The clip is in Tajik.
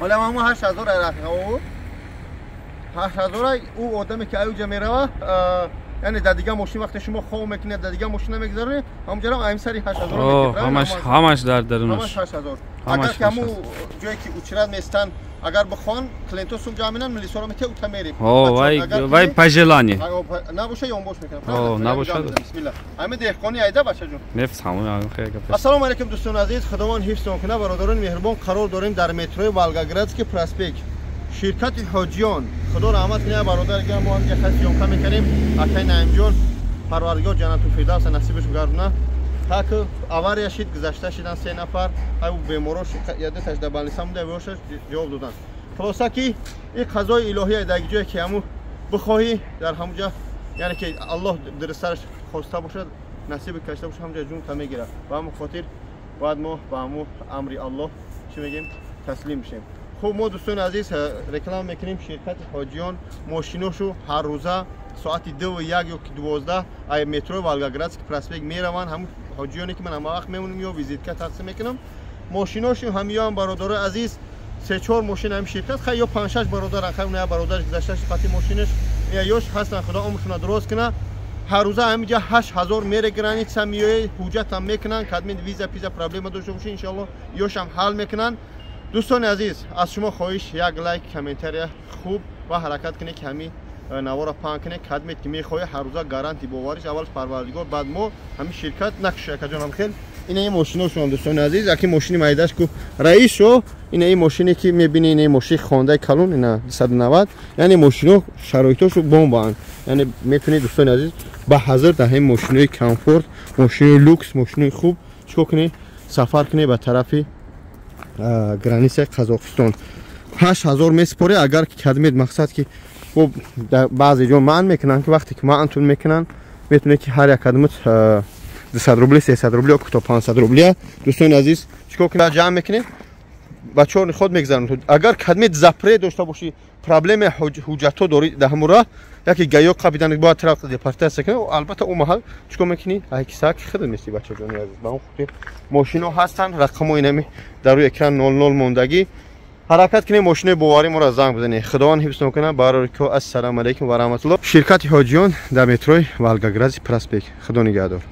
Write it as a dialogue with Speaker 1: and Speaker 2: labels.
Speaker 1: Ҳола ҳамун 8000 рафиқо, 8000 ӯ одаме ки аюҷа мерава, яъне дар дигар мошин вақте шумо хов мекунед, дар дигар мошина мегузаронед, ҳамунҷаро ҳам сари 8000
Speaker 2: метиҳад. Ҳамаш дар дарунаш.
Speaker 1: Ҳамаш 8000. Агар ки ҳамун ҷое ки очередь местан, агар бихоҳанд, клиентҳо сум ҷамъ менан, милисоро метиҳад, ута мерем.
Speaker 2: Вай по желанию.
Speaker 1: Набоша, ёнбош мекунам.
Speaker 2: Набошад.
Speaker 1: Бисмилла. Ҳамин деҳқони айда, бачаҷон.
Speaker 2: Мефаҳмам, хеле гап.
Speaker 1: Ассалому алайкум, дӯстони азиз, Худованд ҳифзтон кунад, бародарони меҳрубон, қарор дорем дар метрои Волгоградский проспект. Ширкати Ҳоҷиён, Худо раҳмат кунад, бародар, ки мо ҳам яка съёмка мекардем, акай Наимҷон, Парвардигор ҷаннатул фирдавса насибаш гардона. Так авария шид, гузашта шидан се нафар, ай беморо ядеташ дар больница буда, бошаш ҷавоб додан. Хулоса ки ин қазои илоҳия, дар ҷое ки ҳаму бихоҳӣ, дар ҳамуҷа, яъне ки Аллоҳ дурустараш хоста бошад, насиби кашта бошад, ҳамуҷа ҷунта мегирад. Ба ҳамун хотир бояд мо ба ҳаму амри Аллоҳ, чӣ мегем, таслим бишем. Хуб, мо, дӯстони азиз, реклама мекунем ширкати Ҳоҷиён, мошиношу ҳар рӯза соати 2 ва 1 ё ки 12 ай метрои Волгоградский проспект мераванд. Ҳамун ҳоҷиёне ки ман ҳама вақт мемонам ё визитка тақсим мекунам, мошиношу ҳамиёам, бародарои азиз, се чор мошин ҳами ширкат, хай, ё панҷ-шаш бародар, хай, уна бародарш гузашташ қати мошинаш, ёш ҳастан, Худо умршона дуроз куна. Ҳар рӯза ҳамиҷа 8000 мере, граница меояд, ҳуҷҷатам мекунанд, кадми виза пиза проблема дошта бошед, иншоалло ёшам ҳал мекунанд. Дӯстони азиз, аз шумо хоҳиш: як лайк, комментария хуб ва ҳаракат кунед, ки ҳамин навора паҳн кунед. Кадмед ки мехоҳед, ҳар рӯза гарантӣ бовариш, аввал Парвардигор, баъд мо, ҳамин ширкат накуша, акаҷонам. Хел ина ин мошиношон, дӯстони азиз, яки мошини майдаш ку раисшо, ина ин мошине ки мебини, ина ин мошини хондаи калон, ина 290, яъне мошино шароитошо бомбаанд. Яъне метавонед, дӯстони азиз, ба ҳазир дар ҳамин мошинои комфорт, мошинои люкс, мошинои хуб чикор кунед? Сафар кунед ба тарафи границаи Қазоқистон. 8000 месупоред, агар ки кадмед мақсад ки баъзе ҷо манъ мекунанд, ки вақте ки манътун мекунанд, метавонед ки ҳар як кадмат 200 рубли, 300 рубли ё то 500 рублия, дӯстони азиз, чикор кунед? Ҷамъ мекунед, ба чорни худ мегзаронед. Агар кадмет запрет дошта бошӣ, проблема ҳуҷҷатҳо дорӣ, дар ҳамура яке гаё қабидан бояд тараф депортатсия кунад, албатта ӯ маҳал чикор мекунӣ? Айкисак худат мести, бачаҷони азиз. Ба он хотир мошино ҳастанд, рақамҳои инами дар рӯи экран 00 мондагӣ. Ҳаракат кунед, мошинои боварӣ моро занг бизанед. Худованд ҳифзтон кунад. Барори ко, ассалому алайкум ва раҳматуллоҳ. Ширкати Ҳоҷиён дар метрои Волгоградский проспект. Худо нигаҳдор.